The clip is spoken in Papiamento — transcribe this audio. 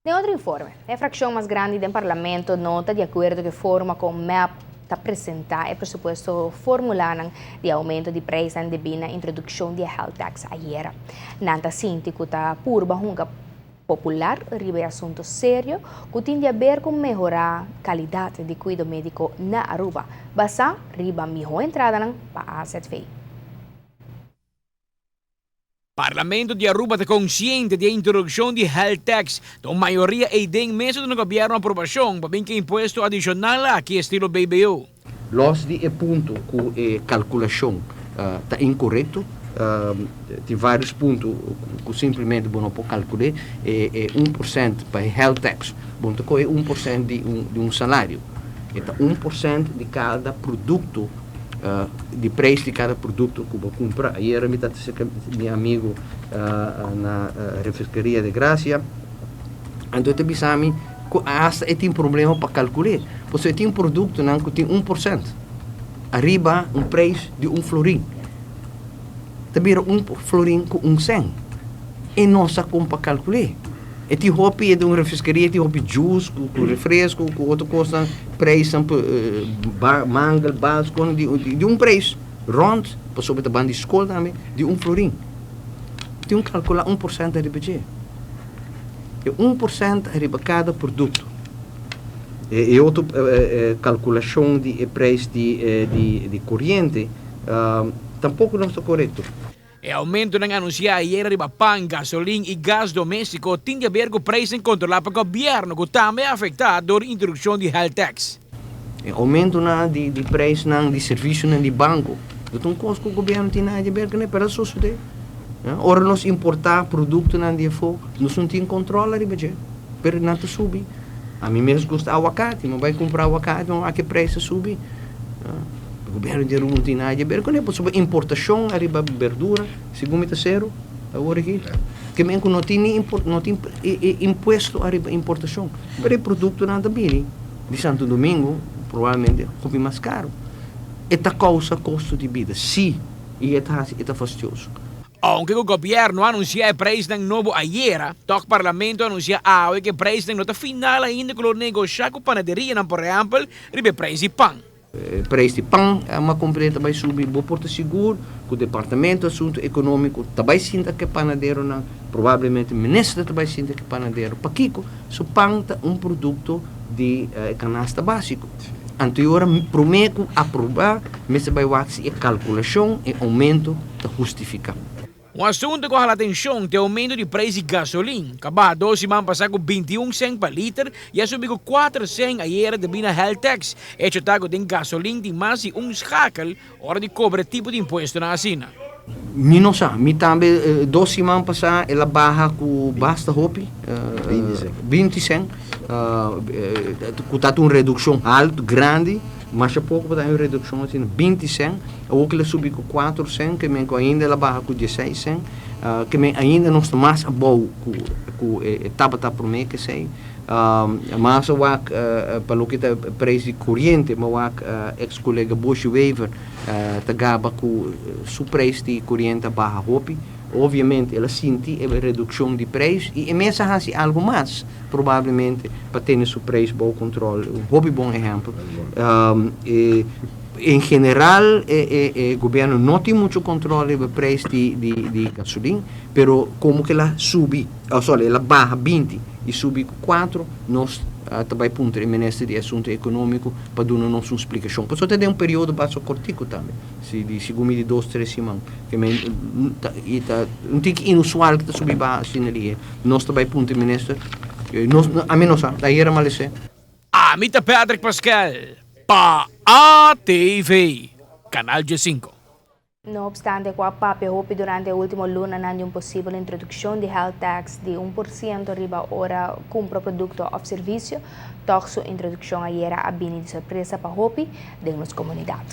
Den otro informe, e fraccion mas grandi den Parlamento no ta di acuerdo cu e forma con MEP ta presenta e presupuesto formulanan di aumento di prijsnan debi na introduccion di e health tax ayera. Nan ta sinti cu ta purba hunga popular riba e asunto serio cu tin di haber cu mehora calidad di cuido medico na Aruba, basa riba miho entradanan pa AZV. Parlamento di Aruba ta consciente di e introduccion di health tax. Ta un mayoria eyden mes a duna gobierno aprobacion pa bin cu e impuesto adicional aki estilo BBO. Los di e punto cu e calculacion ta incorecto, tin varios punto cu simplemente bo no por calcule. E 1% pa e health tax, bo no ta coge 1% di un salario. E ta 1% di cada producto, di prijs di cada producto cu bo cumpra. Ayera mi ta cerca mi amigo na Refresqueria de Gracia, anto e ta bisa mi cu hasta e tin problema pa calcule, pasobra e tin productonan cu tin 1% ariba un prijs di un florin. Ta bira un florin cu un cent. E no sa con pa calcule. E tin hopi, e den un refreskeria, e tin hopi juice cu refresco, cu otro cosnan, prijsnan mangel, bals, con di un prijs rond, pasobra ta ban di school tambe, di un florin. Tin un calcula 1% ariba dje. E 1% ariba cada producto. E otro calculacion di e prijs di coriente tampoco no ta corecto. E aumentonan anuncia ayera riba pan, gasolin y gas domestico tin di haber cu prijsnan controla pa gobierno cu tambe a afecta door introduccion di health tax. E aumentonan di prijsnan di servicionan di banco no ta un cos cu gobierno tin nada di haber cune, pero a sosode. Ora nos importa productonan di afo, nos no tin control ariba dje, pero nan ta subi. Ami mes gusta aguacate, mi bai cumpra aguacate, mi wak e prijs a subi. Gobierno di Aruba no tin nada di haber cune, pasobra importacion ariba berdura, segun mi ta cero awor aki. Ke men cu no tin ni no tin impuesto ariba importacion, pero e productonan ta bini di Santo Domingo probablemente hopi mas caro. E ta causa costo di bida, si, y e ta haci, e ta fastioso. Aunke cu gobierno a anuncia e prijsnan nobo ayera, toch Parlamento a anuncia awe cu e prijsnan no ta final ainda cu lo negosha cu panaderianan, por ehempel, riba e prijs di pan. E prijs di pan a comprende ta bay subi. Bo por ta sigur cu Departamento Asunto Economico ta bay sinta cu e panaderonan, probablemente minister ta bay sinta cu e panadero. Pakico? Su pan ta un producto di e canasta basico. Anto e ora prome cu aproba mester bay wak si e calculacion, e aumento ta hustifica. Un asuntu ku a hala atenshon ta e oumento di preis di gasolin, ku a baha dos siman pasá ku 21 sènt pa liter i a subi ku 4 sènt ayera debí na health tax. Echo ta ku den gasolin tin mas di un schakel ora di kobra e tipo di impuestonan asina. Mi no sa. Mi tambe dos siman pasá el a baha ku basta hopi, 20 sènt, ku ta un redukshon haltu, grandi. Masha poko pa ta un redukshon asina, 20 sènt. Awor ku el a subi ku 4 sènt, ke men ku ainda el a baha ku 16 sènt, ke men ainda nos ta mas abou ku e tabata promé ku esei. Mas a wak pa loke ta preis di koriente, mi a wak eks kolega Bosje Wever ta gaba ku su preis di koriente a baha hopi. Obviamente el a sinti e redukshon di preis i e mes a hasi algu mas probablemente pa tene su preis bou kontrol. Un hopi bon ehèmpel. En general e gobièrnu no tin muchu kontrol riba e preis di gasolin, pero komo ku el a subi, oh sorry, el a baha 20 i subi ku 4, nos ta bai puntra e minister di Asuntu Ekonómiko pa duna nos un splikashon. Pasobra ta den un periodo basta kortiku tambe, si di segun mi di dos tres siman. Ke men ta i ta un tiki inusual ku ta subi baha asina lihe. Nos ta bai puntra e minister, nos ami no sa, ta ayera malesé. Ami ta Patrick Pascal pa ATV, Canal 15. No obstante cu a papia hopi durante e ultimo lunanan di un posibel introduccion di health tax di 1% riba ora cumpra producto of servicio, toch su introduccion ayera a bini di sorpresa pa hopi den nos comunidad.